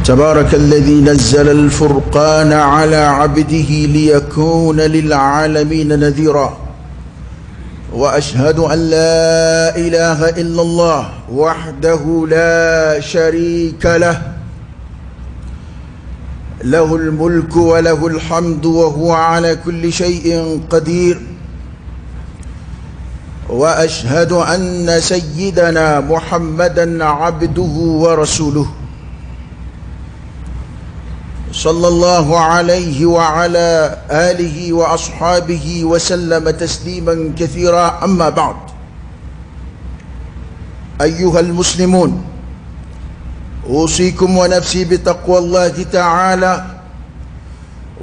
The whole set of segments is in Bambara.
تبارك الذي نزل الفرقان على عبده ليكون للعالمين نذيرا. وأشهد أن لا إله إلا الله وحده لا شريك له، له الملك وله الحمد وهو على كل شيء قدير. وأشهد أن سيدنا محمدا عبده ورسوله صلى الله عليه وعلى آله وأصحابه وسلم تسليما كثيرا. أما بعد، أيها المسلمون، أوصيكم ونفسي بتقوى الله تعالى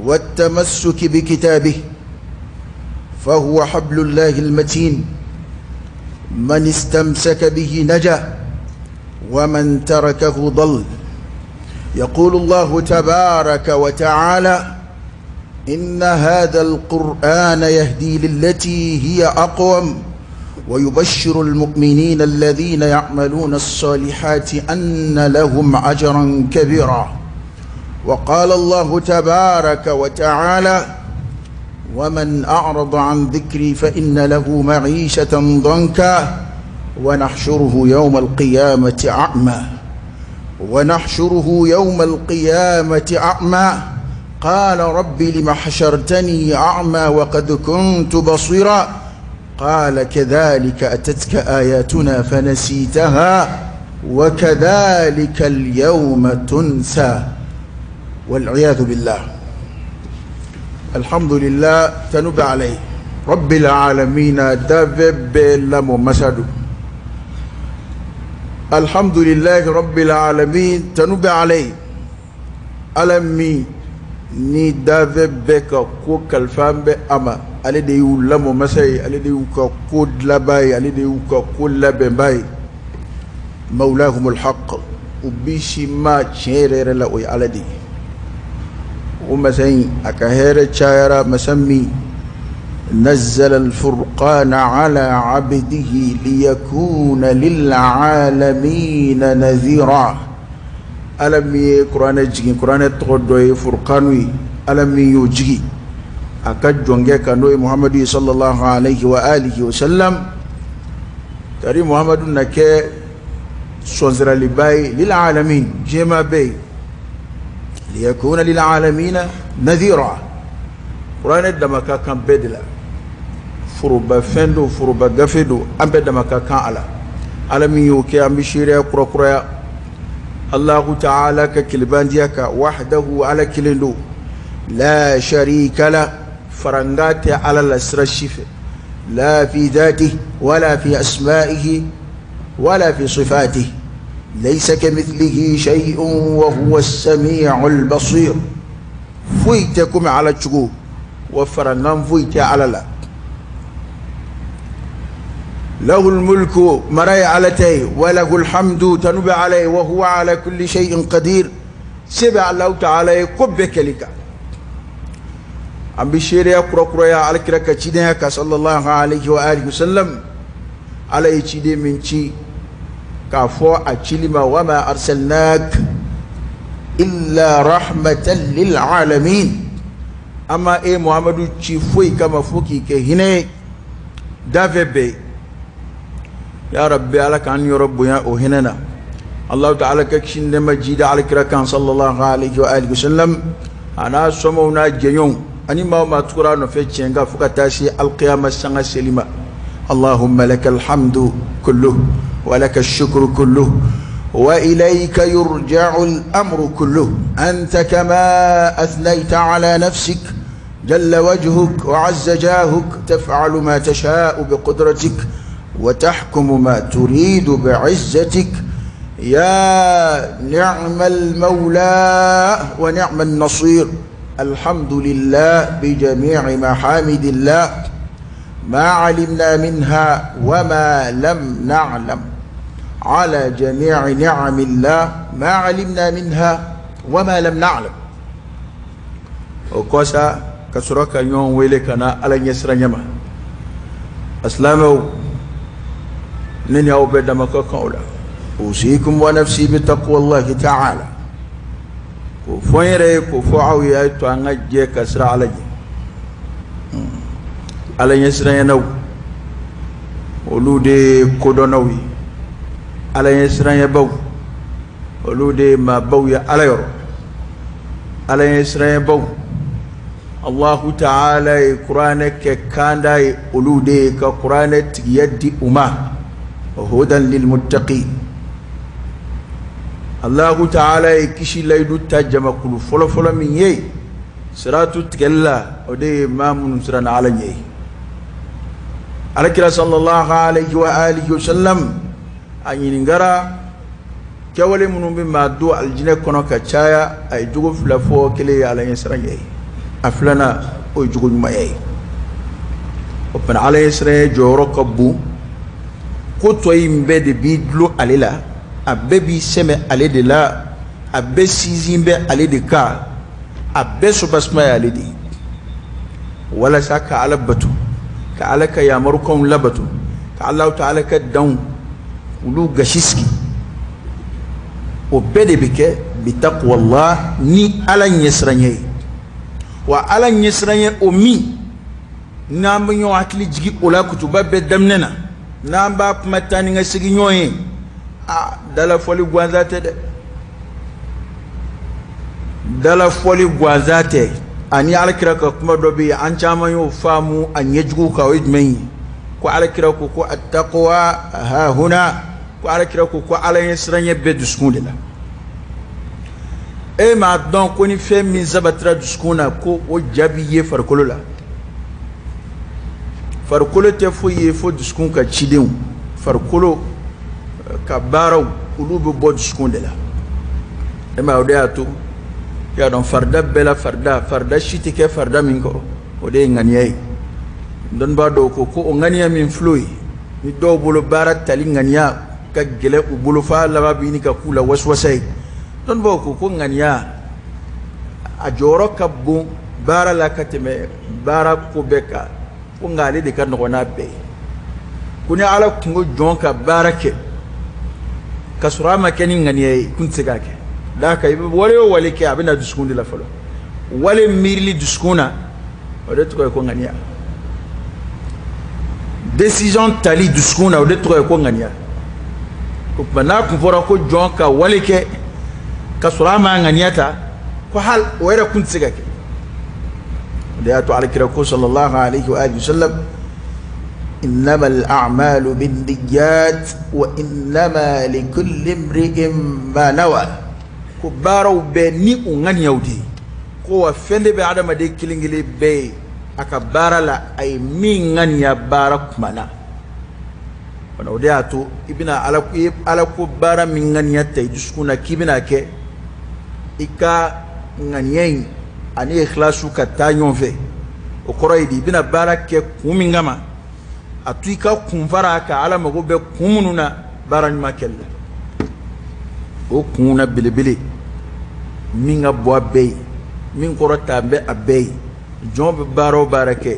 والتمسك بكتابه، فهو حبل الله المتين، من استمسك به نجا ومن تركه ضل. يقول الله تبارك وتعالى: إن هذا القرآن يهدي للتي هي أقوم ويبشر المؤمنين الذين يعملون الصالحات أن لهم أجرا كبيرا. وقال الله تبارك وتعالى: ومن أعرض عن ذكري فإن له معيشة ضنكا ونحشره يوم القيامة أعمى، ونحشره يوم القيامة أعمى. قال رب لم حشرتني أعمى وقد كنت بصيرا؟ قال كذلك أتتك آياتنا فنسيتها وكذلك اليوم تنسى، والعياذ بالله. الحمد لله تنب عليه رب العالمين دافب لم مسد. الحمد لله رب العالمين تنب عليه ألمي ni dave bɛɛ ka ko kalifa bɛ a ma, ale de y'u lamɔ masa ye, ale de y'u ka ko dilaba ye, ale de y'u ka ko labɛnba ye. Mawlahumul haqq, u bi si ma tiɲɛ yɛrɛ yɛrɛ la, o ye Ala de ye. O masa in a ka hɛrɛ cayara, masa min nazzala al-furqana ala abdihi liyakuna lil'alamina nadhira. Ala min ye kuranɛ jigin, kuranɛ tɔgɔ dɔ ye furukanu ye, Ala min y'o jigin a ka jɔnkɛ kan, n'o ye Muhamadu ye sallallahu alayhi wa alihi wa sallam. Tari Muhamadu na kɛ sɔnsiraliba ye lil alamin, diɲɛmaa bɛɛ ye, liyakuna lil alamina nadhira. Kuranɛ dama ka kan bɛɛ de la, foroba fɛn don, foroba gafe don, an bɛɛ dama ka kan a la. Ala min y'o kɛ, an bɛ seereya kurakuraya Allahu ta'ala ka kilibandiya ka, wahdahu ala kelen don, la sharika la, faranga tɛ Ala la sira si fɛ, la fi dhatihi wala fi asma'ihi wala fi sifatihi, laysa kamithlihi shay'un wa huwa as-sami'ul basir. Foyi tɛ komi Ala cogo, wa farangan foyi tɛ Ala la. له الملك مراي على تي، وله الحمد تنب عليه، وهو على كل شيء قدير. سبع الله تعالى كبك لك أم بشيريا كرا كرا على كرا كتشينيا صلى الله عليه وآله وسلم. على يشيدي من شي كفو أتشلما وما أرسلناك إلا رحمة للعالمين. أما إيه محمد تشيفوي كما فوكي كهني دافبي. يا ربي على كان يرب يا وهننا الله تعالى كشين لما جيد على كان صلى الله عليه وآله وسلم. أنا سمونا جيون أني ما تقرأ في تشينغا فكتاسي القيامة سنة سليمة. اللهم لك الحمد كله ولك الشكر كله وإليك يرجع الأمر كله، أنت كما أثنيت على نفسك جل وجهك وعز جاهك، تفعل ما تشاء بقدرتك وتحكم ما تريد بعزتك، يا نعم المولى ونعم النصير. الحمد لله بجميع محامد الله ما علمنا منها وما لم نعلم، على جميع نعم الله ما علمنا منها وما لم نعلم. وكوسا كسرك يوم ويلكنا على يسر نعمة أسلامه نني أو بدمك قولا. أوصيكم ونفسي بتقوى الله تعالى. K'o fɔ n yɛrɛ ye, k'o fɔ aw ye, a ye to an ka jɛ ka siran Ala ɲɛ. Ala ɲɛsiranɲɛnaw, olu de ye kodɔnnaw ye. Ala ɲɛsiranɲɛbaw, olu de ye maabaw ye Ala yɔrɔ. Ala ɲɛsiranɲɛbaw, Allahu ta'ala ye kuranɛ kɛ kanda ye olu de ye, ka kuranɛ tigiya di u ma. Hudan lil muttaqin. Allahu ta'ala ye kisi layidu ta jamakulu fɔlɔfɔlɔ min ye siratu tigɛli la, o de ye maa minnu siranna Ala ɲɛ ye. Alakira sallallahu alayhi wa alihi wa sallam a ɲininkara kɛwale minnu bɛ maa don alijinɛ kɔnɔ ka caya, a ye jogo fila fɔ, kelen ye Ala ɲɛsiranɲɛ ye, a filanan o ye jogo ɲumanya ye. O tuma Ala ɲɛsiranɲɛ jɔyɔrɔ ka bon, ko tɔ in bɛɛ de b'i dulon ale la, a bɛɛ b'i sɛmɛ ale de la, a bɛɛ sinsin bɛ ale de kan, a bɛɛ sobasuma ye ale de ye. Walasa ka Ala bato, ka Ala ka yamarukanw labato, ka Alahu ta'ala ka danw olu gasi sigi, o bɛɛ de bɛ kɛ bi taqwallah, ni Ala ɲɛsiranɲɛ ye. Wa Ala ɲɛsiranɲɛ o min n'an bɛ ɲɔgɔn hakili jigin o la kutuba bɛɛ daminɛ na, n'an b'a kuma taa ni ka segin ɲɔgɔn ye, a dalafɔli gansan tɛ dɛ, dalafɔli gansan tɛ. Ani Alakira ka kuma dɔ bɛ yen, an caman y'o faamu a ɲɛjugu kan, o ye jumɛn ye? Ko Alakira ko ko attaqwa hahuna, ko Alakira ko ko Ala ɲɛsiranɲɛ bɛ dusukun de la. E m'a dɔn ko ni fɛn min sabatira dusukun na, ko o ja b'i ye farikolo la. Farikolo tɛ foyi ye fo dusukun ka cidenw, farikolo ka baaraw olu bɛ bɔ dusukun de la. E m'a ye, o de y'a to i y'a dɔn farida bɛɛ la farida, farida si tɛ kɛ farida min kɔrɔ, o de ye ŋaniya ye. Dɔnnibaa dɔw ko ko o ŋaniya min filɛ ye, ni dɔw bolo baara tali ŋaniya ka gɛlɛn u bolo f'a laban bɛ ɲini ka k'u la wasawasa ye, dɔnnibaaw ko ko ŋaniya a jɔyɔrɔ ka bon baara la ka tɛmɛ baara ko bɛɛ kan, ko nka ale de ka nɔgɔn n'a bɛɛ ye. Ko ni Ala tun ko jɔn ka baara kɛ ka sɔrɔ a ma kɛ ni ŋaniya ye, kun tɛ se k'a kɛ. D'a kan i bɛ wale o wale kɛ, a bɛ na dusukun de la fɔlɔ. Wale miirili dusukun na, o de tɔgɔ ye ko ŋaniya. Décision tali dusukun na, o de tɔgɔ ye ko ŋaniya. O tuma n'a kun fɔra ko jɔn ka wale kɛ ka sɔrɔ a ma ŋaniya ta, ko hali o yɛrɛ kun tɛ se ka kɛ. O de y'a to Alakira ko sallallahu alayhi wa alihi wa sallam, innama al-a'malu bin-niyyat wa innama likulli imri'in ma nawa. Ko baaraw bɛɛ ni u ŋaniyaw de ye, ko wa fɛn de bɛ adamaden kelen kelen bɛɛ ye a ka baara la, a ye min ŋaniya baara kuma na. O de y'a to i bɛna Ala ko baara min ŋaniya ta i dusukun na k'i bɛna kɛ, i ka ŋaniya in ani ikhlasu ka taa ɲɔgɔn fɛ. O kɔrɔ ye di, i bɛna baara kɛ kun min kama, a to i ka kun fara ka Ala mago bɛ kun minnu na baara ɲuman kɛli la. O kun na belebele min ka bɔ a bɛɛ ye, min kɔrɔ ta bɛ a bɛɛ ye, jɔn bɛ baara o baara kɛ,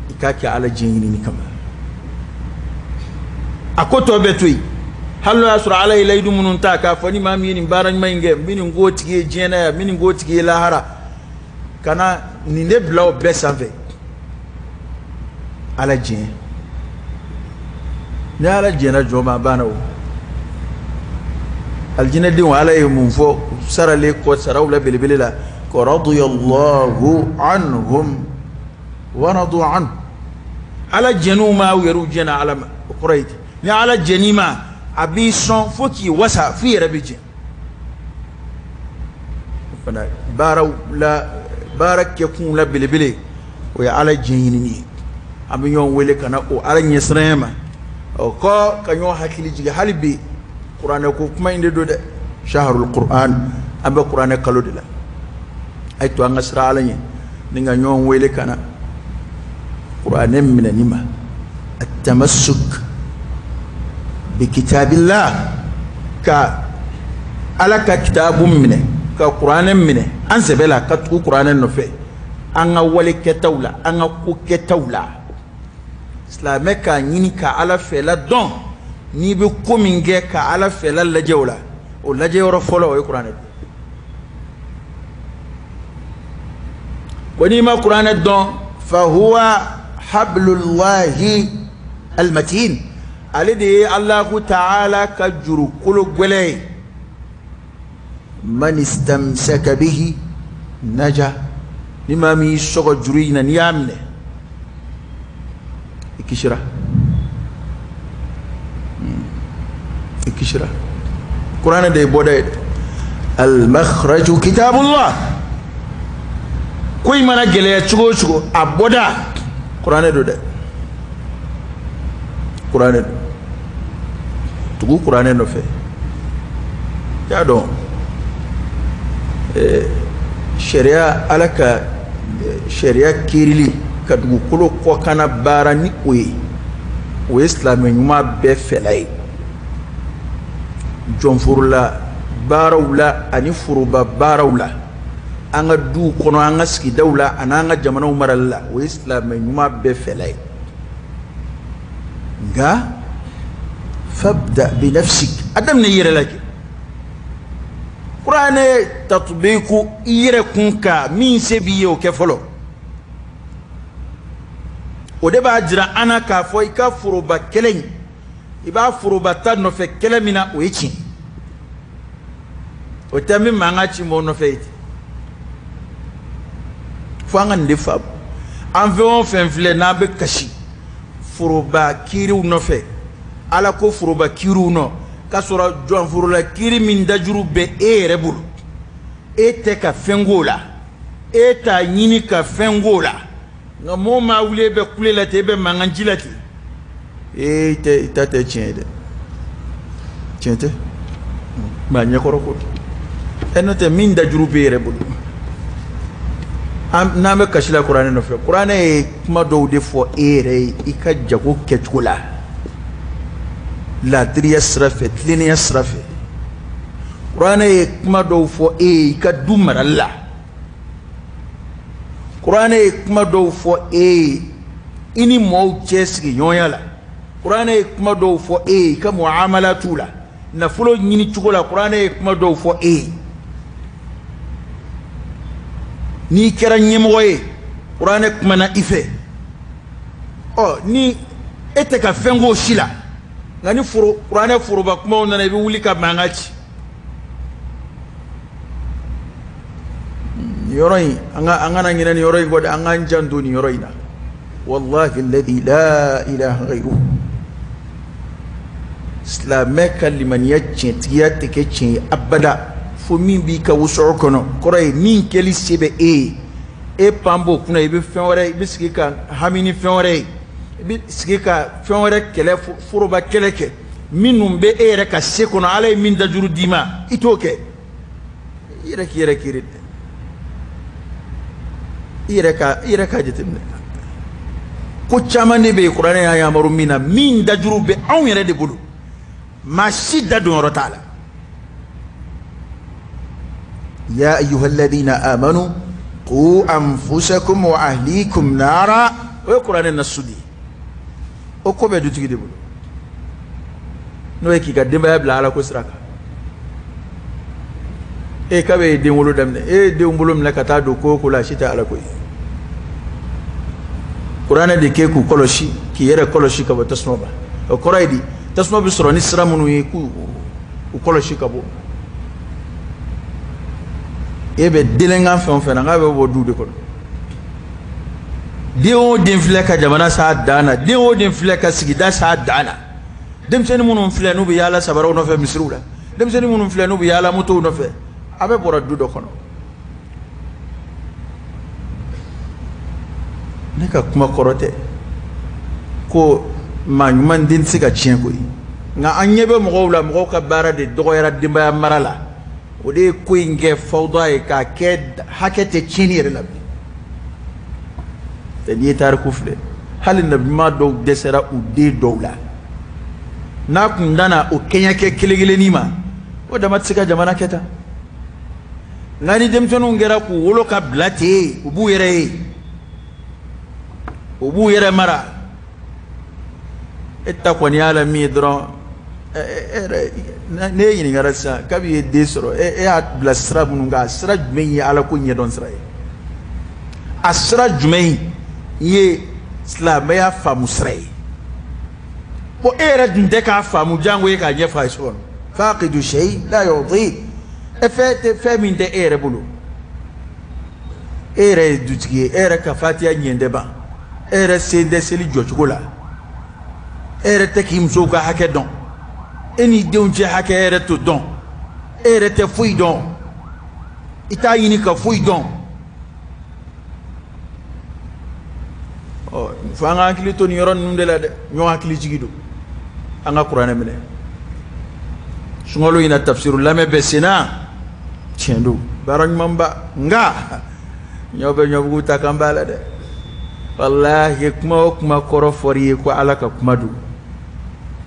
i k'a kɛ Ala diɲɛ ɲinini kama. A ko tɔ bɛɛ to yen, hali n'o y'a sɔrɔ Ala ye layidu minnu ta k'a fɔ ni maa min ye nin baara ɲuman in kɛ, n bɛ nin k'o tigi ye diɲɛ na yan, n bɛ nin k'o tigi ye lahara, ka na nin de bila o bɛɛ sanfɛ. Ala diɲɛ, ni Ala jɛnna jɔn ma, a banna o. Alijinɛdenw, Ala ye mun fɔ saralen kɔ saraw la belebele la? Ko radiyallahu anhum wa radu anhu. Ala jɛn'u ma, u yɛrɛw jɛnna Ala ma. O kɔrɔ ye di, ni Ala jɛn'i ma, a b'i sɔn fo k'i wasa, f'i yɛrɛ bɛ jɛn. O fana baaraw la, baara kɛkunw la belebele, o ye Ala diɲɛ ɲinini ye. An bɛ ɲɔgɔn wele ka na o Ala ɲɛsiranya ma. O kɔ ka ɲɔgɔn hakili jigin hali bi, kuranɛ ko kuma in de don dɛ, shahrul Qur'an, an bɛ kuranɛ kalo de la. A ye to an ka siran Ala ɲɛ ni ka ɲɔgɔn wele ka na kuranɛ minɛni ma. At-tamassuk bi kitabillah, ka Ala ka kitabu minɛ, ka kuranɛ minɛ an sɛbɛ la, ka tugu kuranɛ nɔfɛ an ka wale kɛtaw la, an ka ko kɛtaw la. Silamɛ k'a ɲini ka Ala fɛla dɔn, n'i bɛ ko min kɛ ka Ala fɛla lajɛ o la, o lajɛ yɔrɔ fɔlɔ o ye kuranɛ de. Ko n'i ma kuranɛ dɔn, fahuwa hablullahi almatin, ale de ye Alahu taala ka juru kolo gwɛlɛ ye. Man istamsaka bihi naja, ni maa min y'i sɔgɔ juru in na, n'i y'a minɛ, i kisira, i kisira. Kuranɛ de ye bɔda ye dɛ. Almakhraju kitabullah, ko in mana gɛlɛya cogo o cogo, a bɔda kuranɛ don dɛ, kuranɛ don. Tugu kuranɛ nɔfɛ. I y'a dɔn, sariya, Ala ka sariya kiirili ka dugukolo kɔkanna baara ni o ye, o ye silamɛ ɲuman bɛɛ fɛla ye. Jɔnforola baaraw la ani foroba baaraw la, an ka duw kɔnɔ, an ka sigidaw la, ani an ka jamanaw marali la, o ye silamɛ ɲuman bɛɛ fɛla ye. Nka fabda bi nafsik, a daminɛ i yɛrɛ la kɛ. Kuranɛ tatbiku i yɛrɛ kun kan, min se b'i ye o kɛ fɔlɔ. O de b'a jira an na k'a fɔ i ka foroba kɛlɛ in, i b'a foroba ta nɔfɛ kɛlɛ min na, o ye tiɲɛ. O tɛ min mankan ci mɔgɔw nɔfɛ ye ten. Fo an ka nin de faamu. An fɛn o fɛn filɛ n'an bɛ kasi foroba kiiriw nɔfɛ, Ala ko foroba kiiriw nɔ, k'a sɔrɔ jɔnforola kiiri min dajuru bɛ e yɛrɛ bolo, e tɛ ka fɛn k'o la, e t'a ɲini ka fɛn k'o la, nka mɔgɔ maa wuli e bɛ kule la ten, e bɛ mankan ji la ten, e tɛ i ta tɛ tiɲɛ ye dɛ, tiɲɛ tɛ, maa ɲɛkɔrɔ ko ɛ, n'o tɛ min dajuru b'e yɛrɛ bolo. N'an bɛ kasi la kuranɛ nɔfɛ, kuranɛ ye kuma dɔw de fɔ e yɛrɛ ye i ka jago kɛcogo la, laadiriya sira fɛ, tilennenya sira fɛ. Kuranɛ ye kuma dɔw fɔ e ye i ka du marali la. Kuranɛ ye kuma dɔw fɔ e ye i ni mɔgɔw cɛ sigiɲɔgɔnya la. Kuranɛ ye kuma dɔw fɔ e ye i ka muamalatu la, nafolo ɲini cogo la. Kuranɛ ye kuma dɔw fɔ e ye n'i kɛra ɲɛmɔgɔ ye. Kuranɛ kumana i fɛ. Ɔ ni e tɛ ka fɛn k'o si la, nka ni foro kuranɛ foroba kumaw nana, i bɛ wuli ka mankan ci. Nin yɔrɔ in, an kana ɲinɛ nin yɔrɔ in kɔ dɛ, an k'an janto nin yɔrɔ in na. Wallahi alladhi la ilaha ghayruhu, silamɛ ka limaniya tiɲɛtigiya tɛ kɛ tiɲɛ ye abada fo min b'i ka wusɔrɔ kɔnɔ. Kɔrɔ ye min kɛli se bɛ e ye, e pan b'o kunna, i bɛ fɛn wɛrɛ, i bɛ sigi ka hami ni fɛn wɛrɛ ye, i bɛ sigi ka fɛn wɛrɛ kɛlɛ, foroba kɛlɛ kɛ minnu bɛ e yɛrɛ ka se kɔnɔ, Ala ye min dajuru d'i ma, i t'o kɛ. I yɛrɛ k'i yɛrɛ kiiri dɛ, i yɛrɛ ka jateminɛ. Ko caman de bɛ yen, kuranɛ y'a yamaru min na, min dajuru bɛ anw yɛrɛ de bolo, maa si da don yɔrɔ t'a la. Ya ayyuha alladhina amanu qu anfusakum wa ahlikum nara, o ye kuranɛ nasu de ye. O ko bɛ dutigi de bolo, n'o ye k'i ka denbaya bila Ala ko sira kan. E k'a bɛ den wolo daminɛ, e ye denw bolo minɛ ka taa don ko o ko la, a si tɛ Ala ko ye. Kuranɛ de k'e k'u kɔlɔsi, k'i yɛrɛ kɔlɔsi ka bɔ tasuma ma. O kɔrɔ ye di? Tasuma bɛ sɔrɔ ni sira minnu ye, k'u u kɔlɔsi ka bɔ. E bɛ délinquant fɛn o fɛn na, n k'a bɛ bɔ du de kɔnɔ. Den o den filɛ ka jamana s'a dan na, den o den filɛ ka sigida s'a dan na, denmisɛnnin minnu filɛ n'u bɛ yaala sabaraw nɔfɛ misiriw la, denmisɛnnin minnu filɛ n'u bɛ yaala motow nɔfɛ, a bɛɛ bɔra du dɔ kɔnɔ. Ne ka kuma kɔrɔ tɛ ko maa ɲuman den tɛ se ka tiɲɛ koyi, nka an ɲɛ bɛ mɔgɔw la, mɔgɔw ka baara de dɔgɔyara denbaya mara la. O de ye ko in kɛ fawuda ye, k'a kɛ hakɛ tɛ tiɲɛni yɛrɛ la bi. N'i ye tariku filɛ, hali nabiɲuman dɔw dɛsɛra u den dɔw la. N'a kun danna o kɛɲɛkɛ kelen kelennin ma, o dama tɛ se ka jamana kɛ tan. Nka ni denmisɛnninw kɛra k'u wolo ka bila ten, u b'u yɛrɛ ye, u b'u yɛrɛ mara. E ta kɔni y'a la min ye dɔrɔn, e yɛrɛ ne ye ɲininkara sisan, kabi ye den sɔrɔ, e y'a bila sira minnu kan, sira jumɛn ye Ala ko ɲɛdɔn sira ye? A sira jumɛn ye silamɛya faamu sira ye? Bon, e yɛrɛ dun tɛ k'a faamu, jango e k'a ɲɛfɔ a ye so kɔnɔ. Faqidu shay la yu'ti. E fɛn tɛ, fɛn min tɛ e yɛrɛ bolo. E yɛrɛ ye dutigi ye, e yɛrɛ ka fatiya ɲɛ tɛ ban, e yɛrɛ sen tɛ seli jɔcogo la, e yɛrɛ tɛ k'i musow ka hakɛ dɔn, e n'i denw cɛ hakɛ e yɛrɛ t'o dɔn, e yɛrɛ tɛ foyi dɔn, i t'a ɲini ka foyi dɔn. Ɔ, fo an ka hakili to nin yɔrɔ ninnu de la dɛ. Ɲɔgɔn hakili jigi don. An ka kuranɛ minɛ. Sunkalo in na, tafsiru lamɛn bɛ sen na, tiɲɛ don, baara ɲumanba, nka ɲɔ bɛ ɲɔbugu ta kan b'a la dɛ. Walahi, kuma o kuma kɔrɔ fɔr'i ye ko Ala ka kuma don,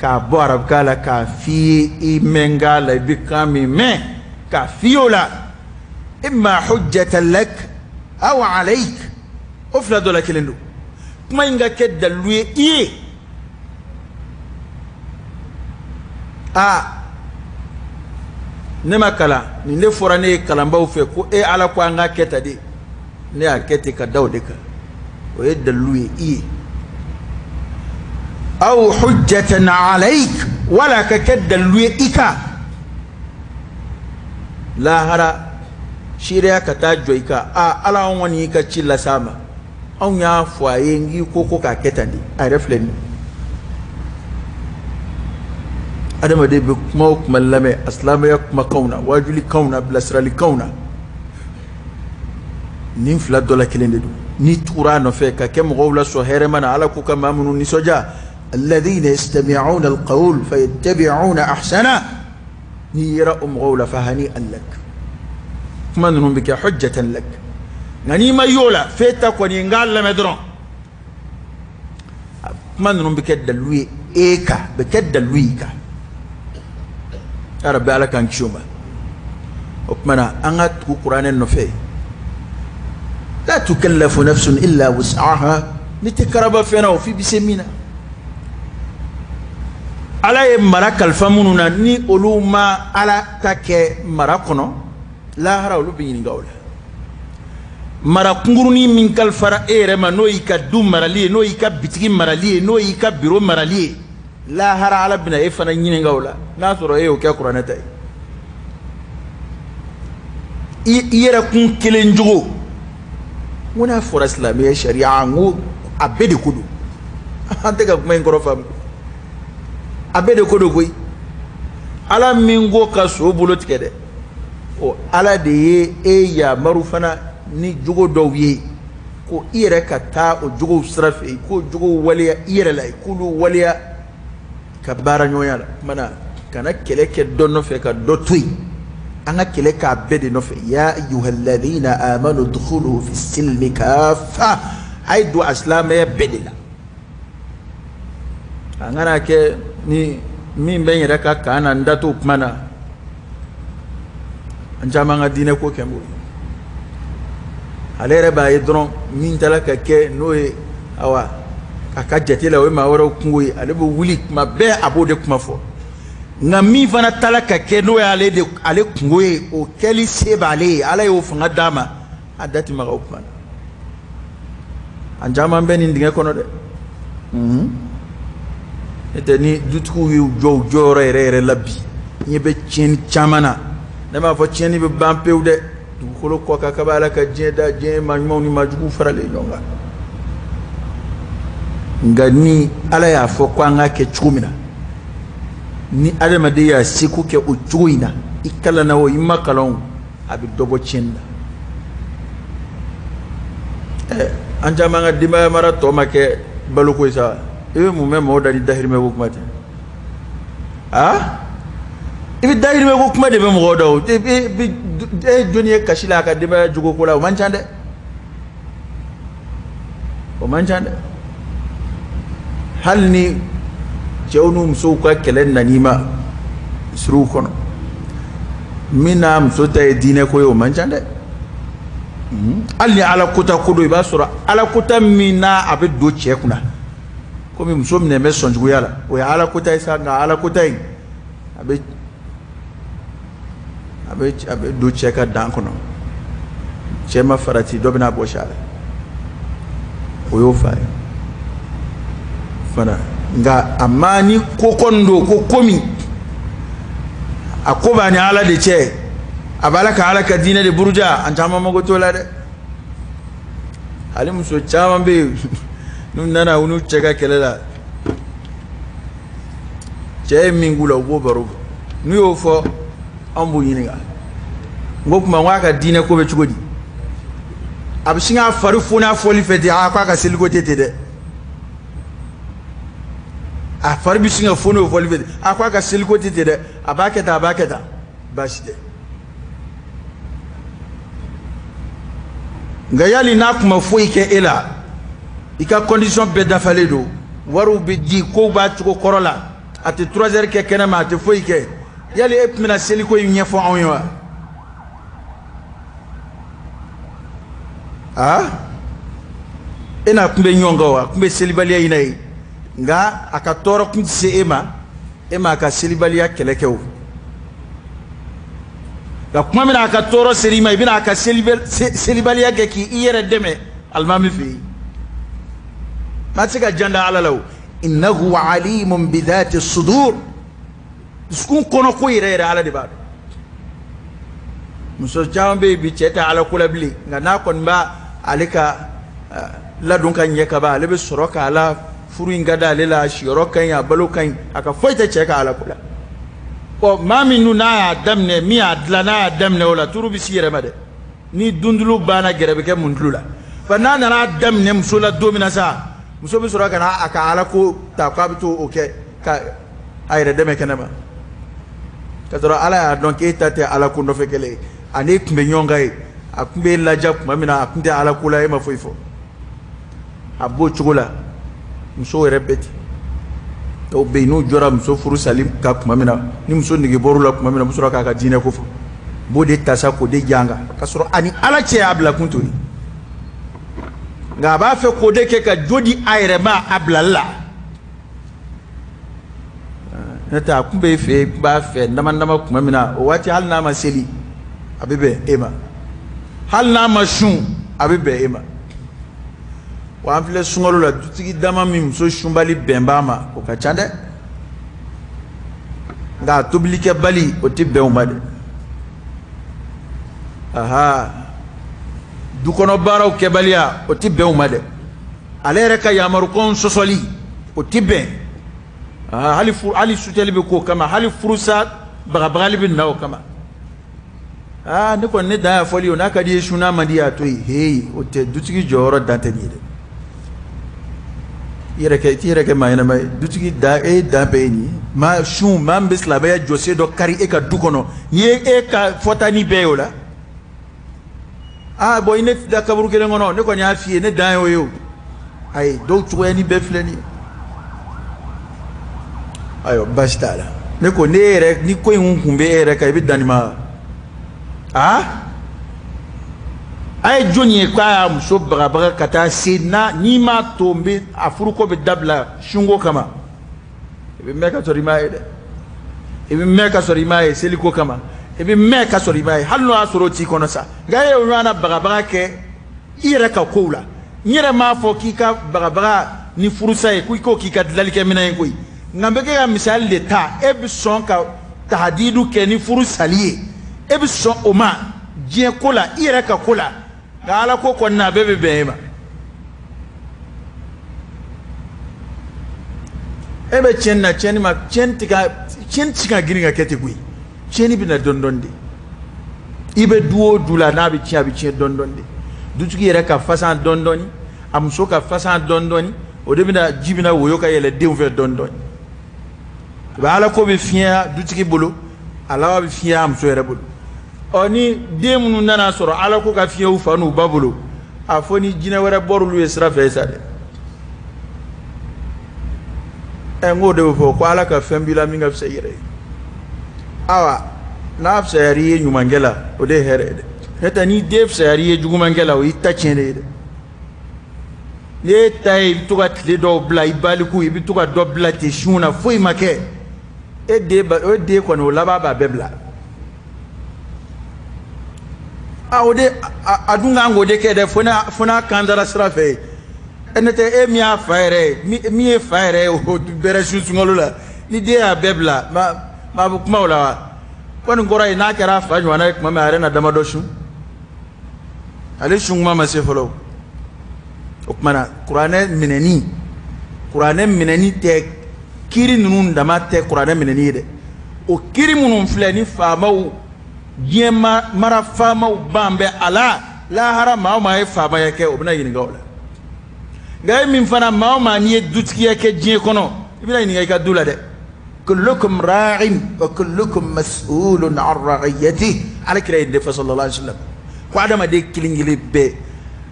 k'a bɔ arabukan la k'a f'i ye i mɛnkan la, i bɛ kan min mɛn, k'a f'i ye o la, imma hujjatan lak aw alayk, o fila dɔ la kelen don. Kuma in ka kɛ dalilu ye i ye. Aa, ne ma kalan, nin de fɔra ne ye kalanbaw fɛ ko e Ala ko an k'a kɛ tan de, ne y'a kɛ ten ka da o de kan, o ye dalilu ye i ye. Aw hujjatan alayk, wala ka kɛ dalilu ye i kan lahara, seereya ka taa jɔ i kan. A Ala, anw kɔni y'i ka ci las'a ma, anw y'a fɔ a ye n k'i ko k'a kɛ tan de, a yɛrɛ filɛ nin ye. Adamaden bɛ kuma o kuma lamɛn a silamɛya kumakanw na, wajulikanw na, bilasiralikanw na, nin fila dɔ la kelen de don. N'i tugura a nɔfɛ ka kɛ mɔgɔw la sɔn hɛrɛma na, Ala k'u ka maa minnu nisɔndiya, alladhina yastami'una alqawl fayattabi'una ahsana, n'i yera o mɔgɔw la, fahani'an lak, kuma ninnu bɛ kɛ hujjatan lak. Nka n'i ma y'o la, f'e ta kɔni n k'a lamɛn dɔrɔn, kuma ninnu bɛ kɛ dalilu ye e kan, bɛ kɛ dalilu y'i kan. Ya Rabbi, Ala k'an kisi o ma. O tuma na, an ka tugu kuranɛ nɔfɛ. La tukallafu nafsun illa wus'aha. N'i tɛ karaba fɛn na, o f'i bɛ se min na. Ala ye mara kalifa minnu na, ni olu ma Ala ta kɛ mara kɔnɔ, lahara olu bɛ ɲininka o la. Mara kunkurunin min kalifara e yɛrɛ ma, n'o y'i ka du marali ye, n'o y'i ka bitigi marali ye, n'o y'i ka biro marali ye, lahara Ala bɛna e fana ɲininka o la, n'a sɔrɔ e y'o kɛ kuranɛ ta ye. I yɛrɛ kun kelen jogo, n ko n'a fɔra silamɛya sariya, n ko a bɛɛ de ko don. An tɛ ka kuma in kɔrɔ faamu. A bɛɛ de ko don koyi. Ala min ko ka so bolo tigɛ dɛ, o Ala de ye e yamaru fana ni jogo dɔw ye, ko i yɛrɛ ka taa o jogow sira fɛ, i k'o jogow waleya i yɛrɛ la, i k'olu waleya ka baara ɲɔgɔnya la. Kuma na, kana kɛlɛ kɛ dɔ nɔfɛ ka dɔ to yen, an ka kɛlɛ k'a bɛɛ de nɔfɛ. Ya ayyuhalladhina amanu dukhulu fi silmi kafa, a ye don a silamɛya bɛɛ de la. An kana kɛ ni min bɛ n yɛrɛ ka kan na, n da t'o kuma na. An caman ka diinɛ ko kɛ n bolo, ale yɛrɛ b'a ye dɔrɔn min taara ka kɛ n'o ye, awa, a ka jate la, o ye maa wɛrɛw kungo ye. Ale bɛ wuli kuma bɛɛ, a b'o de kuma fɔ. Nka min fana taara ka kɛ n'o y'ale de, ale kungo ye, o kɛli se b'ale ye, Ala y'o fanga d'a ma, a da ti maga o kuma na. An caman bɛ nin dingɛ kɔnɔ dɛ. Ne tɛ ni dutigiw y'u jɔ u jɔyɔrɔ yɛrɛ yɛrɛ la bi, ɲɛ bɛ tiɲɛni caman na. Ne m'a fɔ tiɲɛni bɛ ban pewu dɛ. Dugukolo kɔ kan, kaba Ala ka diɲɛ da, diɲɛ maa ɲumanw ni maa juguw faralen ɲɔgɔn kan. Nka ni Ala y'a fɔ ko an k'a kɛ cogo min na, ni adamaden y'a seko kɛ o cogo in na, i kalanna o, i ma kalan o, a bɛ dɔ bɔ tiɲɛni na. Ɛ, an caman ka denbaya mara tɔ ma kɛ baloko ye sa. I bɛ mun mɛn mɔgɔw da ni dahirimɛ ko kuma tɛ? Aa, i bɛ dahirimɛ ko kuma de bɛ mɔgɔw da o. E jɔnni ye kasi la a ka denbaya jogo ko la? O man ca dɛ, o man ca dɛ. Hali ni cɛw n'u musow ka kɛlɛ nan'i ma suruw kɔnɔ, min n'a muso ta ye diinɛ ko ye, o man ca dɛ. Hali ni Ala kota ko don, i b'a sɔrɔ Ala kota min n'a a bɛ don cɛ kunna, komi muso minɛ bɛ sɔn juguya la, o ye Ala kota ye sa. Nka Ala kota in, a bɛ don cɛ ka dan kɔnɔ. Cɛ ma farati, dɔ bɛna bɔsi a la. O y'o fa ye fana. Nka a ma ni ko kɔni don ko komi a ko b'a ni Ala de cɛ, a b'a la ka Ala ka diinɛ de buruja, an caman mago t'o la dɛ. Hali muso caman bɛ yen n'u nana u n'u cɛ ka kɛlɛ la, cɛ ye min k'u la u b'o baro bɔ. N'u y'o fɔ anw b'u ɲininka, n ko tuma n ko a ka diinɛ ko bɛ cogo di? A bɛ sin k'a fari foni a fɔli fɛ ten, a k'a ka seliko tɛ ten dɛ. A fari bɛ sin ka foni o fɔli fɛ ten, a k'a ka seliko tɛ ten dɛ, a b'a kɛ tan, a b'a kɛ tan, baasi tɛ. Nka yali n'a tun ma foyi kɛ e la, i ka condition bɛɛ dafalen don, wariw bɛ di, kow b'a cogo kɔrɔ la, a tɛ 3 heures kɛ kɛnɛ ma, a tɛ foyi kɛ, yali e tun bɛna seliko in ɲɛfɔ anw ye wa? Aa, e n'a tun bɛ ɲɔgɔn kan wa? A tun bɛ selibaliya in na yen, nka a ka tɔɔrɔ tun tɛ se e ma, e m'a ka selibaliya kɛlɛ kɛ o. Nka tuma min na a ka tɔɔrɔ ser'i ma, i bɛna a ka selibaliya kɛ k'i yɛrɛ dɛmɛ alimami fɛ yen. Maa tɛ se ka jan da Ala la o. Innahu alimun bidhati sudur. Dusukun kɔnɔ ko yɛrɛ yɛrɛ Ala de b'a dɔn. Muso caman bɛ yen bi, cɛ tɛ Ala ko la bilen, nka n'a kɔni b'a ale ka ladon ka ɲɛ ka ban, ale bɛ sɔrɔ k'a la furu in ka d'ale la, a siyɔrɔ ka ɲi, a balo ka ɲi, a ka foyi tɛ cɛ ka Ala ko la. Ɔ maa min dun n'a y'a daminɛ, min y'a dilan n'a y'a daminɛ o la, turu bɛ s'i yɛrɛ ma dɛ. Ni dundulu banna, gɛrɛ bɛ kɛ mundulu la. Fa n'a nana daminɛ muso la don min na sa, muso bɛ sɔrɔ ka na a ka Ala ko ta k'a bɛ t'o kɛ ka a yɛrɛ dɛmɛ kɛnɛ ma. K'a sɔrɔ Ala y'a dɔn k'e ta tɛ Ala ko nɔfɛ kɛlɛ ye, ani tun bɛ ɲɔgɔn kan ye, a tun bɛ laja tuma min na, a tun tɛ Ala ko la, e ma foyi fɔ. A b'o cogo la, musow yɛrɛ bɛɛ ten. Dɔw bɛ yen n'u jɔra muso furu sali ka tuma min na, ni muso nege bɔr'u la tuma min na, u bɛ sɔrɔ k'a ka diinɛ ko fɔ. U b'o de ta sa k'o de janga, k'a sɔrɔ ani Ala cɛ y'a bila kun t'o ye. Nka a b'a fɛ k'o de kɛ ka jo di a yɛrɛ ma a bilali la. N'o tɛ a kun b'e fɛ yen, b'a fɛ dama dama tuma min na, o waati hali n'a ma seli, a bɛ bɛn e ma. Hali n'a ma sun, a bɛ bɛn e ma. Wa an filɛ sunkalo la, dutigi dama min muso sunbali bɛn b'a ma, o ka ca dɛ. Nka a tobilikɛbali, o tɛ bɛn o ma dɛ. Aha, du kɔnɔ baaraw kɛbaliya, o tɛ bɛn o ma dɛ. Ale yɛrɛ ka yamarukanw sɔsɔli, o tɛ bɛn. Aha, hali sutɛli bɛ k'o kama, hali furusa bagabagali bɛ na o kama. Aa, ne kɔni ne dan y'a fɔli o, n'a ka di ye sun, n'a man di ye a to yen. Heyi, o tɛ dutigi jɔyɔrɔ dan tɛ nin ye dɛ. I yɛrɛ kɛ, i t'i yɛrɛ kɛ maa ɲɛnama ye. Dutigi dan, e dan bɛɛ ye nin ye. Maa sun, maa min bɛ silamɛya jɔsen dɔ kari e ka du kɔnɔ, n'i ye e ka fɔta ni bɛɛ ye o la. Aa, bɔn i ne tɛ da kaburu kelen kɔnɔ, ne kɔni y'a f'i ye, ne dan y'o ye o. Ayi, dɔw cogoya ni bɛɛ filɛ nin ye. Ayiwa, baasi t'a la. Ne ko ne yɛrɛ, ni ko in kun bɛ e yɛrɛ kan, i bɛ dan nin ma. Aa, a ye jɔn ye k'a y'a muso bagabaga ka taa se na, n'i m'a to n bɛ a furuko bɛ dabila sunko kama. I bɛ mɛn ka sɔrɔ i m'a ye dɛ. I bɛ mɛn ka sɔrɔ i m'a ye seliko kama. I bɛ mɛn ka sɔrɔ i m'a ye, hali n'o y'a sɔrɔ o t'i kɔnɔ sa. Nka e y'o ɲɔgɔnna bagabaga kɛ i yɛrɛ ka kow la. N yɛrɛ m'a fɔ k'i ka bagabaga ni furusa ye, ko i k'o k'i ka dilanlikɛminɛn ye koyi. Nka n bɛ kɛ ka misali de ta, e bɛ sɔn ka tahadidu kɛ ni furu sali ye, e bɛ sɔn o ma diɲɛ ko la, i yɛrɛ ka ko la. Nka Ala ko kɔni na, a bɛɛ bɛ bɛn e ma. E bɛ tiɲɛni na, tiɲɛni ma, tiɲɛni tɛ ka, tiɲɛni tɛ se ka girin ka kɛ ten koyi. Tiɲɛni bɛ na dɔɔni dɔɔni de. I bɛ du o du la, n'a bɛ tiɲɛ, a bɛ tiɲɛ dɔɔni dɔɔni de. Dutigi yɛrɛ ka fasan dɔɔni dɔɔni, a muso ka fasan dɔɔni dɔɔni, o de bɛna ji bɛna woyo ka yɛlɛ denw fɛ dɔɔni dɔɔni. A bɛ Ala ko bɛ fiɲɛya dutigi bolo, a laban bɛ fiɲɛya a muso yɛrɛ bolo. Ɔ ni den minnu nana sɔrɔ Ala ko ka fiɲɛ u fa n'u ba bolo, a fɔ ni jinɛ wɛrɛ bɔr'olu ye sira fɛ sa dɛ. Ɛ, n k'o de bɛ fɔ ko Ala ka fɛn b'i la min ka fisa i yɛrɛ ye. Awa, n'a fisayar'i ye ɲumankɛ la, o de ye hɛrɛ ye dɛ. N'o tɛ ni den fisayar'i ye jugumankɛ la, o y'i ta tiɲɛ de ye dɛ. N'e ta ye i bɛ to ka tile dɔw bila i baliku, i bɛ to ka dɔ bila ten sun na, foyi ma kɛ. E den ba, o den kɔni o laban b'a bɛɛ bila. A, o de, a dun kan k'o de kɛ dɛ, fo n'a kan dara sira fɛ yen. E ne tɛ e min y'a fa yɛrɛ ye, min ye fa yɛrɛ ye o bɛrɛ sun sunkalo la, ni den y'a bɛɛ bila, maa bɛ kuma o la wa? Ko nin kɔrɔ ye n'a kɛra a fa ɲɔgɔnna ye tuma min, a yɛrɛ na damadɔ sun. Ale sun kuma ma se fɔlɔ. O tuma na kuranɛ minɛni tɛ kiiri ninnu dama tɛ kuranɛ minɛni ye dɛ. O kiiri minnu filɛ ni faamaw, diɲɛ mara faamaw ban bɛ a la, lahara maa o maa ye faamaya kɛ, o bɛna ɲininka o la. Nka e min fana, maa o maa n'i ye dutigiya kɛ diɲɛ kɔnɔ, i bɛna ɲininka i ka du la dɛ. Kullukum ra'in wa kullukum mas'ulun an ra'iyatihi. Ala kira ye de fɔ sallallahu alaihi wasallam ko adamaden kelen kelen bɛɛ,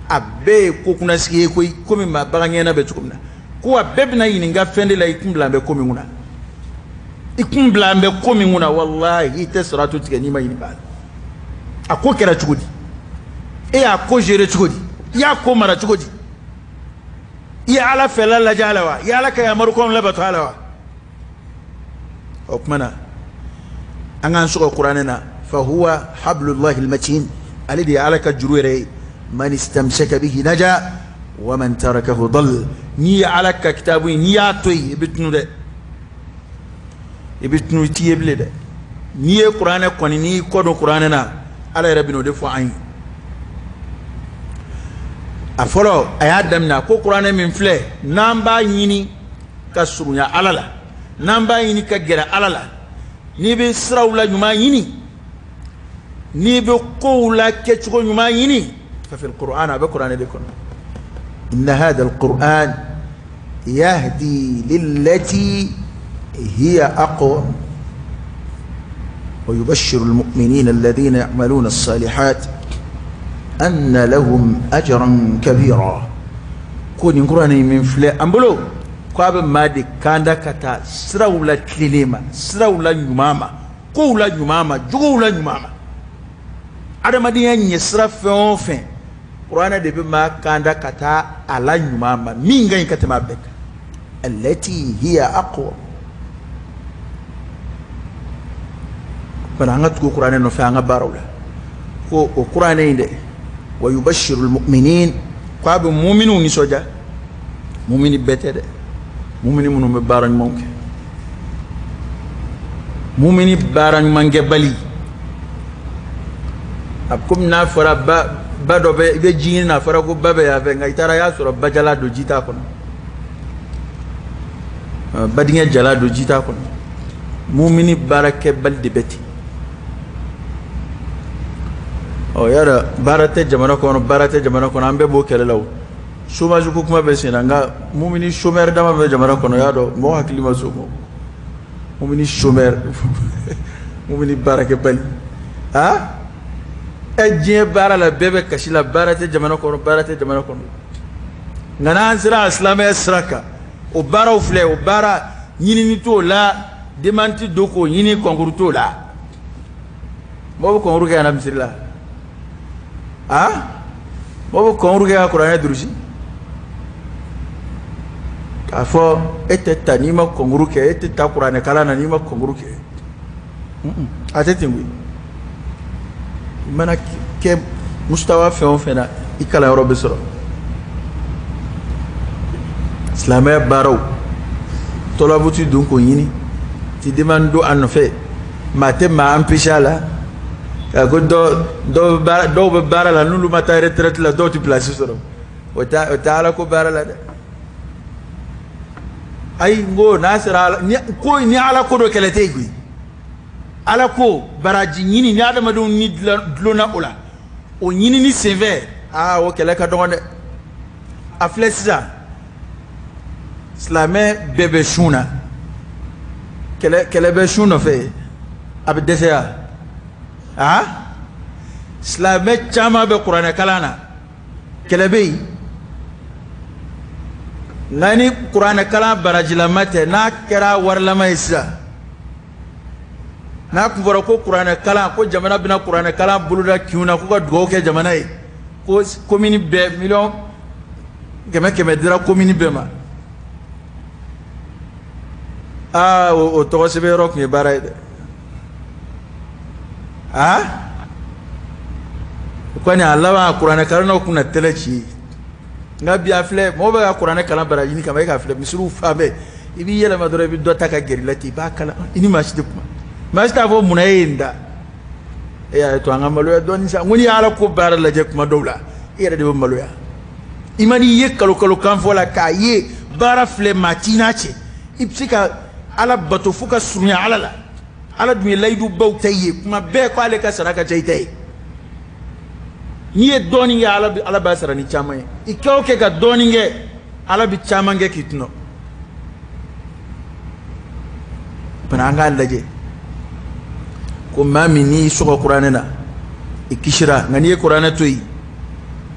a bɛɛ ye ko kunnasigi ye koyi, komi maa bagan ɲɛna bɛ cogo min na, ko a bɛɛ bɛna ɲininka fɛn de la, i kun bila bɛ ko min kunna, i kun bila bɛ ko min kunna. Walahi, i tɛ siratu tigɛ n'i ma ɲininka a la. A ko kɛra cogo di? E y'a ko gérer cogo di? I y'a ko mara cogo di? I ye Ala fɛla lajɛ a la wa? I ye Ala ka yamarukanw labato a la wa? O tuma na an k'an sɔgɔ kuranɛ na. Fa huwa hablullahi almatin, ale de ye Ala ka juru yɛrɛ ye. Man istamsaka bihi naja wa man tarakahu dal. N'i ye Ala ka kitabu ye, n'i y'a to yen, i bɛ tunu dɛ, i bɛ tunu, i t'i ye bilen dɛ. N'i ye kuranɛ kɔni, n'i kɔ don kuranɛ na, Ala yɛrɛ bɛna o de fɔ an ye. A fɔlɔ, a y'a daminɛ, a ko kuranɛ min filɛ, n'an b'a ɲini ka surunya Ala la, n'an b'a ɲini ka gɛrɛ Ala la, n'i bɛ siraw la ɲuman ɲini, n'i bɛ kow la kɛcogo ɲuman ɲini, fa fil Qur'an, a bɛ kuranɛ de kɔnɔ. Inna hadha al-Qur'an yahdi lillati hiya aqwam ويبشر المؤمنين الذين يعملون الصالحات أن لهم أجرا كبيرا. Ko nin kuranɛ min filɛ an bolo, ko a bɛ maa de kanda ka taa siraw la tilennen ma, siraw la ɲuman ma, kow la ɲuman ma, jogow la ɲuman ma, adamadenya ɲɛ sira fɛn o fɛn, kuranɛ de bɛ maa kanda ka taa a la ɲuman ma, min ka ɲi ka tɛmɛ a bɛɛ kan. Allati hiya aqwa. Fana an ka tugu kuranɛ nɔfɛ an ka baaraw la. Ko o kuranɛ in dɛ, wa yubashiru almu'minin, ko a bɛ muminiw nisɔndiya. Mumini bɛɛ tɛ dɛ, mumini minnu bɛ baara ɲumanw kɛ. Mumini baara ɲumankɛbali, a komi n'a fɔra ba ba dɔ bɛ, i bɛ ji ɲini na, a fɔra ko ba bɛ yan fɛ, nka i taara i y'a sɔrɔ bajala don, ji t'a kɔnɔ, badingɛ jala don, ji t'a kɔnɔ. Mumini baarakɛbali de bɛ ten. Ɔ yala baara tɛ jamana kɔnɔ, baara tɛ jamana kɔnɔ, an bɛɛ b'o kɛlɛ la. O chômage ko kuma bɛ sen na, nka mumini chômeur dama bɛ jamana kɔnɔ, y'a dɔn mɔgɔ hakili ma s'o ma. Mumini chômeur, mumini baarakɛbali, ah, ɛ diɲɛ baara la, bɛɛ bɛ kasi la, baara tɛ jamana kɔnɔ, baara tɛ jamana kɔnɔ. Nka n'an sera silamɛya sira kan, o baaraw filɛ, o baara ɲinini t'o la, demande ti don k'o ɲini, concours t'o la. Mɔgɔ bɛ concours kɛ ka na misiri la, ah, mɔgɔ bɛ concours kɛ ka kuranɛ durusi, k'a fɔ e tɛ ta n'i ma concours kɛ, e tɛ ta kuranɛ kalan na n'i ma concours kɛ. A tɛ ten koyi. I mana kɛ mustawa fɛn o fɛn na, i kalanyɔrɔ bɛ sɔrɔ. Silamɛya baaraw, tɔlabu ti don k'o ɲini, ti demande don a nɔfɛ, maa tɛ maa empêcher a la. Ka ko dɔ dɔw bɛ baara, dɔw bɛ baara la, n'olu ma taa retraite la, dɔw tɛ place sɔrɔ. O tɛ Ala ko baara la dɛ. Ayi, n ko n'a sera Ala ni ko, ni Ala ko dɔ, kɛlɛ tɛ yen koyi. Ala ko baraji ɲini ni adamadenw ni dulonna o la, o ɲinini senfɛ, aa, o kɛlɛ ka dɔgɔn dɛ. A filɛ sisan, silamɛ bɛɛ bɛ sun na, kɛlɛ bɛ sun nɔfɛ, a bɛ dɛsɛ ya. Aa, silamɛ caman bɛ kuranɛ kalan na, kɛlɛ bɛ yen. Nka ni kuranɛ kalan barajilama tɛ, n'a kɛra warilama ye sisan, n'a kun fɔra ko kuranɛ kalan, ko jamana bɛna kuranɛ kalan boloda kinw na, k'u ka dugawu kɛ jamana ye, ko komini bɛɛ miliyɔn 100 100 dira komini bɛɛ ma, aa, o tɔgɔ sɛbɛn yɔrɔ tun ye baara ye dɛ. Aa, o kɔni, a laban, kuranɛ kalannaw kun na tɛlɛ ci. Nka bi a filɛ, mɔgɔ bɛ ka kuranɛ kalan baraji ɲini kama, e k'a filɛ misiriw fan bɛɛ, i b'i yɛlɛma dɔrɔn i bɛ dɔ ta ka gɛrɛ i la ten, i b'a kalan, i ni maa si tɛ kuma, maa si t'a fɔ munna e ye nin da. E y'a to an ka maloya dɔɔnin sa. N ko n'i ye Ala ko baara lajɛ kuma dɔw la, i yɛrɛ de bɛ maloya. I ma n'i ye kalo kalo kan fɔ la k'a ye baara filɛ maa t'i n'a cɛ, i bɛ se ka Ala bato fo ka surunya Ala la. Ala dun ye layidu baw ta i ye kuma bɛɛ ko ale ka sara ka ca i ta ye. N'i ye dɔɔnin kɛ, Ala b'a sara ni caman ye. I kɛ o kɛ ka dɔɔnin kɛ, Ala bɛ caman kɛ k'i tɔnɔ. Bana an k'a lajɛ ko maa min n'i sɔgɔ kuranɛ na, i kisira, nka n'i ye kuranɛ to yen,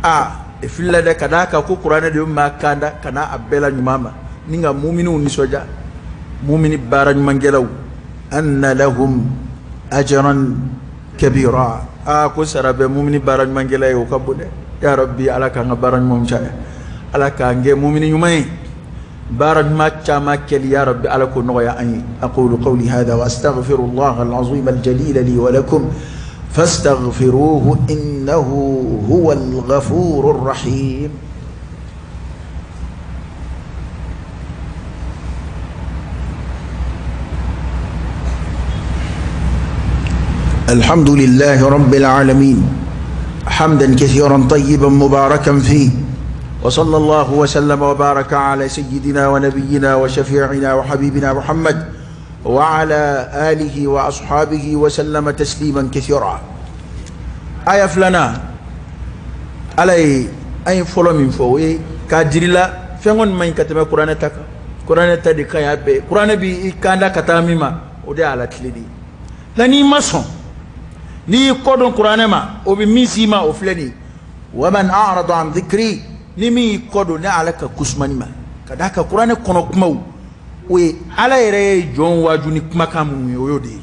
a i filila dɛ, ka d'a kan ko kuranɛ de bɛ maa kanda ka na a bɛɛ la ɲuman ma, ni ka muminiw nisɔndiya, mumini baara ɲumankɛlaw, anna lahum ajran kabira. Aa ko sara bɛ mumini baara ɲumankɛla ye, o ka bon dɛ. Ya Rabbi, Ala k'an ka baara ɲumanw caya, Ala k'an kɛ mumini ɲuman ye, baara ɲuman caman kɛli, ya Rabbi, Ala k'o nɔgɔya an ye. Aqulu qawli hadha wa astaghfirullah al-azim al-jalil li wa lakum fastaghfiruhu innahu huwa al-ghafurur rahim. الحمد لله رب العالمين حمدا كثيرا طيبا مباركا فيه، وصلى الله وسلم وبارك على سيدنا ونبينا وشفيعنا وحبيبنا محمد وعلى آله وأصحابه وسلم تسليما كثيرا. آية فلنا علي أي فلو من فوي كاجرلا فينون ما يكتب قرآن تك قرآن تدي كيا بي قرآن بي كاندا كتاميما ودي على تلدي لاني مسون ni kodon Qur'an ma o bi misima o filani wa man a'rada an dhikri ni mi kodon ne ala ka kusmani ma ka da ka Qur'an kono kumaw o ye ala yɛrɛ ye jɔn waaju ni kumakan mun ye o y'o de ye.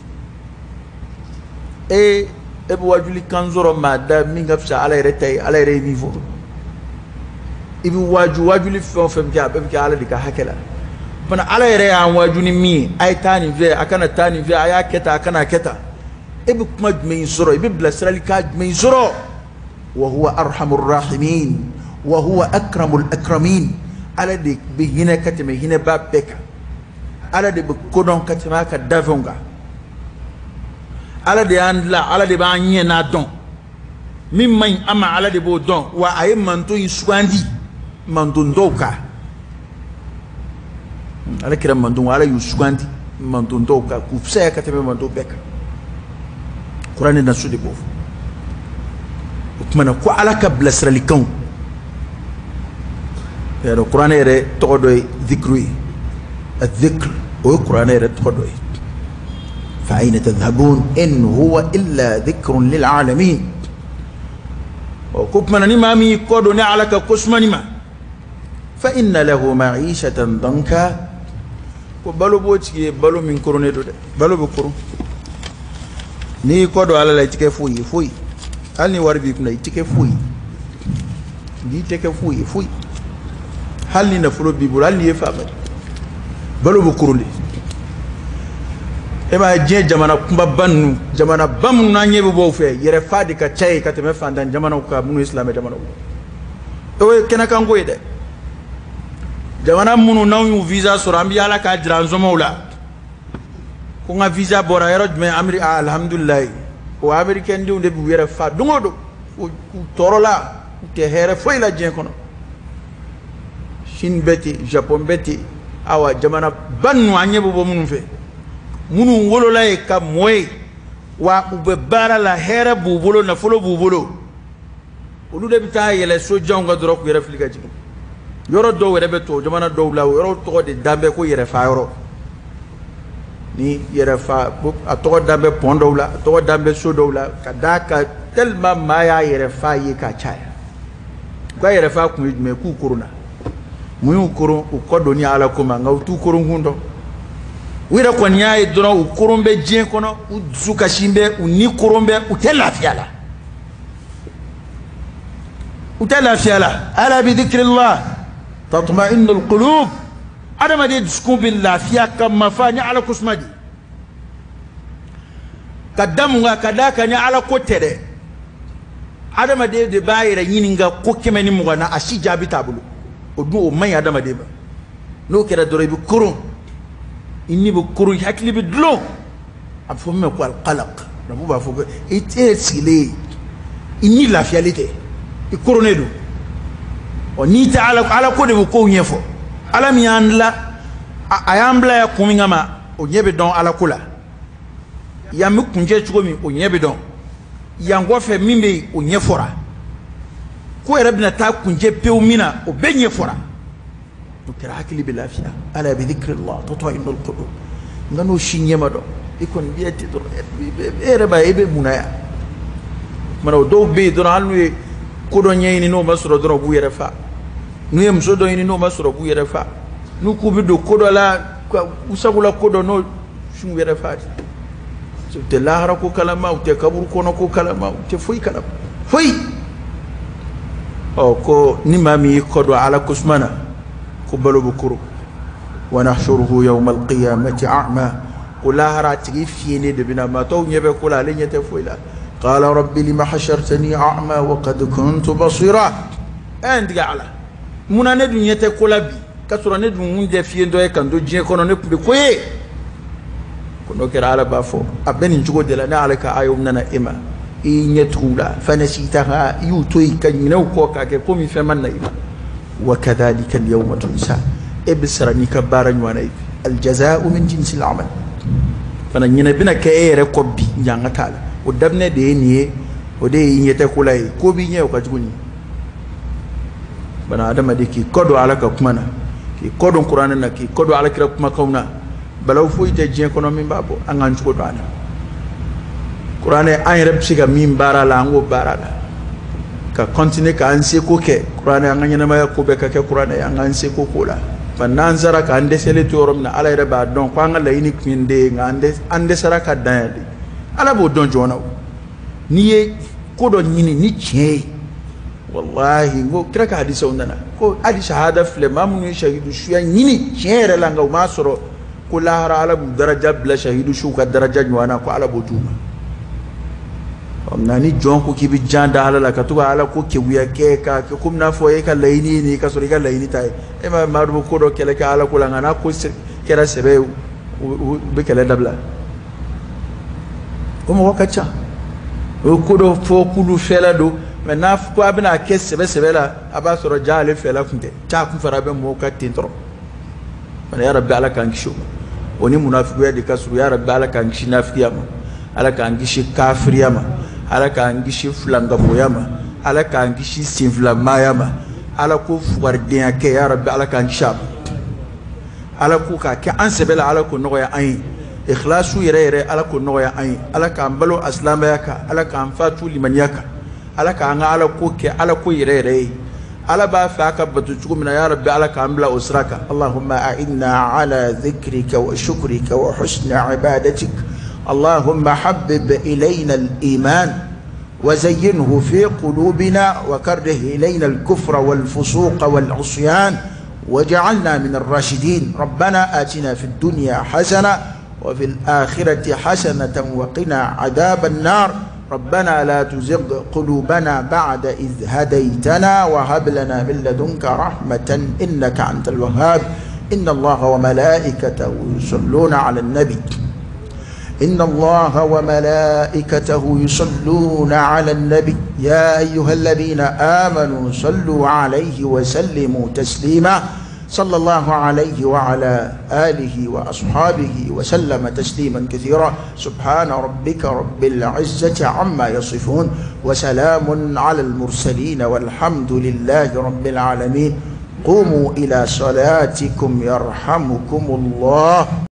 E bɛ waajuli kan sɔrɔ maa da min ka fisa ala yɛrɛ ta ye, ala yɛrɛ ye min fɔ. I bɛ waaju waajuli fɛn o fɛn kɛ, a bɛɛ bɛ kɛ ala de ka hakɛ la. Fana ala yɛrɛ y'an waaju ni min ye, a ye taa nin fɛ, a kana taa nin fɛ, a y'a kɛ tan, a kana kɛ tan. E bɛ kuma jumɛn sɔrɔ, i bɛ bilasirali kan jumɛn sɔrɔ? Wa huwa arhamur rahimin wa huwa akramul akramin. Ala de bɛ hinɛ ka tɛmɛ hinɛba bɛɛ kan. Ala de bɛ kodɔn ka tɛmɛ a ka dafɛnw kan. Ala de y'an dilan, Ala de b'an ɲɛ n'a dɔn. Min man ɲi an ma, Ala de b'o dɔn. Wa a ye manton in sugandi manton dɔw kan. Ala kɛra manton, Ala y'u sugandi manton dɔw kan k'u fisaya ka tɛmɛ manton bɛɛ kan. Kuranɛ nasu de b'o fɔ. O tuma na ko Ala ka bilasiralikanw, yɛrɛ kuranɛ yɛrɛ tɔgɔ dɔ ye zikuru ye, a zikr o ye kuranɛ yɛrɛ tɔgɔ dɔ ye. Fa ayna tadhhabun in huwa illa dhikrun lil alamin. Ɔ ko tuma na ni maa min y'i kɔ don ne Ala ka ko sumani ma, fa inna lahu ma'ishatan danka, ko balo b'o tigi ye, balo min koronnen don dɛ, balo bɛ koron. N'i kɔ don Ala la, i tɛ kɛ foyi ye foyi. Hali ni wari b'i kunna, i tɛ kɛ foyi ye. N'i tɛ kɛ foyi ye foyi. Hali ni nafolo b'i bolo, hali n'i ye faama ye, balo bɛ koron de. E m'a ye diɲɛ jamana kunbaba ninnu, jamanaba minnu n'an ɲɛ bɛ bɔ u fɛ, yɛrɛfa de ka ca yen ka tɛmɛ fantan jamanaw kan minnu ye silamɛ jamanaw ye. O ye kɛnɛkanko ye dɛ. Jamana minnu n'anw y'u visa sɔrɔ, an bɛ yaala k'a jira an somɔgɔw la. Ko n ka visa bɔra yɔrɔ jumɛn? Amérique, alhamdulilayi. O américain denw de b'u yɛrɛ fa don o don, u tɔɔrɔ la, u tɛ hɛrɛ foyi la diɲɛ kɔnɔ. Chine bɛ ten, Japon bɛ ten. Awa jamana ba ninnu an ɲɛ bɛ bɔ minnu fɛ, minnu wolola yen ka mɔ yen, wa u bɛ baara la, hɛrɛ b'u bolo, nafolo b'u bolo, olu de bɛ taa yɛlɛ so janw kan dɔrɔn k'u yɛrɛ fili ka jigin. Yɔrɔ dɔw yɛrɛ bɛ to jamana dɔw la, o yɔrɔ tɔgɔ de dan bɛ ko yɛrɛfa yɔrɔ. Ni yɛrɛfa, a tɔgɔ dan bɛ pɔn dɔw la, a tɔgɔ dan bɛ so dɔw la, ka d'a kan tellement maa y'a yɛrɛfa ye ka caya. U ka yɛrɛfa kun ye jumɛn ye? K'u koronna. Mun y'u koron? U kɔ donni Ala ko ma, nka u t'u koron kun dɔn. U yɛrɛ kɔni y'a ye dɔrɔn u koron bɛ diɲɛ kɔnɔ, u dusu kasi bɛ, u ni koron bɛ, u tɛ lafiya la. U tɛ lafiya la. Ala bi dhikrillah tatma'innul qulub. Adamaden dusukun bɛ lafiya ka mafa ni Ala ko suma de. Ka da mun kan? Ka d'a kan ni Ala ko tɛ dɛ. Adamaden de b'a yɛrɛ ɲininka ko 120 na, a si jaabi t'a bolo. O dun o man ɲi adamaden ma. N'o kɛra dɔrɔn i bɛ koron, i ni bɛ koron, i hakili bɛ dulon. A bɛ fɔ min ma ko alqalaq. Arabu b'a fɔ ko e yɛrɛ sigilen ye, i ni lafiyali tɛ, i koronnen don. Ɔ n'i tɛ ala, ala ko de bɛ kow ɲɛfɔ. Ala min y'an la, a y'an bila yan kun min kama, o ɲɛ bɛ dɔn ala ko la. Yan bɛ kuncɛ cogo min, o ɲɛ bɛ dɔn. Yan kɔfɛ min bɛ yen, o ɲɛ fɔra. Ko yɛrɛ bɛna taa kuncɛ pewu min na, o bɛɛ ɲɛ fɔra. O kɛra hakili bɛ lafiya. Ala bi dhikrillah tatma'innul qulub. Nka n'o si ɲɛ ma dɔn, i kɔni b'i ten dɔrɔn, e yɛrɛ b'a ye e bɛ mun na yan. Kumana o dɔw bɛ yen dɔrɔn, hali n'u ye ko dɔ ɲɛɲini n'o ma sɔrɔ dɔrɔn, u b'u yɛrɛ fa. N'u ye muso dɔ ɲini n'o ma sɔrɔ, u b'u yɛrɛ fa. N'u k'u bɛ don ko dɔ la, u sagola ko dɔ, n'o sun yɛrɛ fa. U tɛ lahara ko kalama, u tɛ kaburu kɔnɔ ko kalama, u tɛ foyi kalama, foyi. Ɔ ko ni maa min y'i kɔ don ala ko suma na, ko balo bɛ koro. Wa nahshuruhu yawma alqiyamati a'ma. Ko lahara a tigi fiyennen de bɛ na, maa tɔw ɲɛ bɛ ko la, ale ɲɛ tɛ foyi la. Qala rabbi lima hashartani a'ma wa qad kuntu basira. Ɛ n tigi ala, munna ne dun ɲɛ tɛ ko la bi, k'a sɔrɔ ne dun kun tɛ fiyentɔ ye ka n to diɲɛ kɔnɔ, ne tun bɛ ko ye. Ko n'o kɛra ala b'a fɔ a bɛ nin cogo de la, ne ala ka ayow nana e ma, i ɲɛ tugu la, fanasitaha, i y'u to yen ka ɲinɛ u kɔ k'a kɛ komi fɛn ma na i ma. Wa kadhalika al-yawma tunsa. E bɛ sara n'i ka baara ɲɔgɔnna ye. Al-jaza'u min jinsi al-amal. Fana ɲinɛ bɛna kɛ e yɛrɛ kɔ bi, ɲanga t'a la. O daminɛ de ye nin ye, o de ye ɲɛ tɛ ko la ye. Ko b'i ɲɛ o ka jugu nin ye. Bana adamaden k'i kɔ don ala ka kuma na, k'i kɔ don kuranɛ na, k'i kɔ don ala kira kumakanw na. Balawu foyi tɛ diɲɛ kɔnɔ min b'a bɔ, an k'an cogo don a la. Kuranɛ an yɛrɛ bɛ se ka min baara la, an k'o baara la. Ka continuer k'an seko kɛ kuranɛ, an ka ɲɛnamaya ko bɛɛ ka kɛ kuranɛ, an k'an seko k'o la. Nka n'an sara k'an dɛsɛlen to yɔrɔ min na, ala yɛrɛ b'a dɔn ko an ka laɲini tun ye nin de ye, nka an dɛsɛra ka dan yan de. Ala b'o dɔn joona o. N'i ye ko dɔ ɲini ni tiɲɛ ye, wallahi n ko kira ka hadisaw nana ko hali shahada filɛ, maa minnu ye shahidu suya ɲini tiɲɛ yɛrɛ la, nka u m'a sɔrɔ, ko lahara ala b'u daraja bila shahidu suw ka daraja ɲɔgɔn na, ko ala b'o d'u ma. Nka ni jɔn ko k'i bɛ jan da ala la, ka to ka ala ko keguya kɛ, k'a kɛ komi n'a fɔ e ka laɲini ye nin ye, ka sɔrɔ i ka laɲini t'a ye. E ma maa dɔ bɛ ko dɔ kɛlɛ kɛ ala ko la, nka n'a ko kɛra sɛbɛ ye, u bɛ kɛlɛ dabila. O mɔgɔ ka ca. O ye ko dɔ fɔ k'olu fɛla don, mɛ n'a ko a bɛna kɛ sɛbɛ sɛbɛ la, a b'a sɔrɔ ja ale fɛla kun tɛ, ja kun fara bɛ mɔgɔw ka ten dɔrɔn. Ya Rabbi ala k'an kisi o ma. O ni munafigiya de ka surun. Ya Rabbi ala k'an kisi nafigiya ma, ala k'an kisi kafiriya ma, ala k'an kisi filankafoya ma, ala k'an kisi senfilamaya ma, ala ko fugaridenya kɛ, ya Rabbi ala k'an kisi a ma. Ala ko k'a kɛ an sɛbɛ la, ala k'o nɔgɔya an ye. Ikhlasu yɛrɛ yɛrɛ, ala k'o nɔgɔya an ye. Ala k'an balo a silamɛya kan, ala k'an fatu limaniya kan, ala k'an ka ala ko kɛ ala ko yɛrɛ yɛrɛ ye. Ala b'a fɛ a ka bato cogo min na, ya Rabbi ala k'an bila o sira kan. Allahumma a'inna ala dhikrika wa shukrika wa husni ibadatik. Allahumma habbib ilayna al-iman wa zayyinhu fi qulubina wa karrih ilayna al-kufra wal-fusuqa wal-'isyan waj'alna min ar-rashidin. Rabbana atina fi ad-dunya hasana wa fi al-akhirati hasanatan wa qina 'adhaban nar. ربنا لا تزغ قلوبنا بعد إذ هديتنا وهب لنا من لدنك رحمة إنك أنت الوهاب. إن الله وملائكته يصلون على النبي، إن الله وملائكته يصلون على النبي، يا أيها الذين آمنوا صلوا عليه وسلموا تسليما. صلى الله عليه وعلى آله وأصحابه وسلم تسليما كثيرا. سبحان ربك رب العزة عما يصفون وسلام على المرسلين والحمد لله رب العالمين. قوموا إلى صلاتكم يرحمكم الله.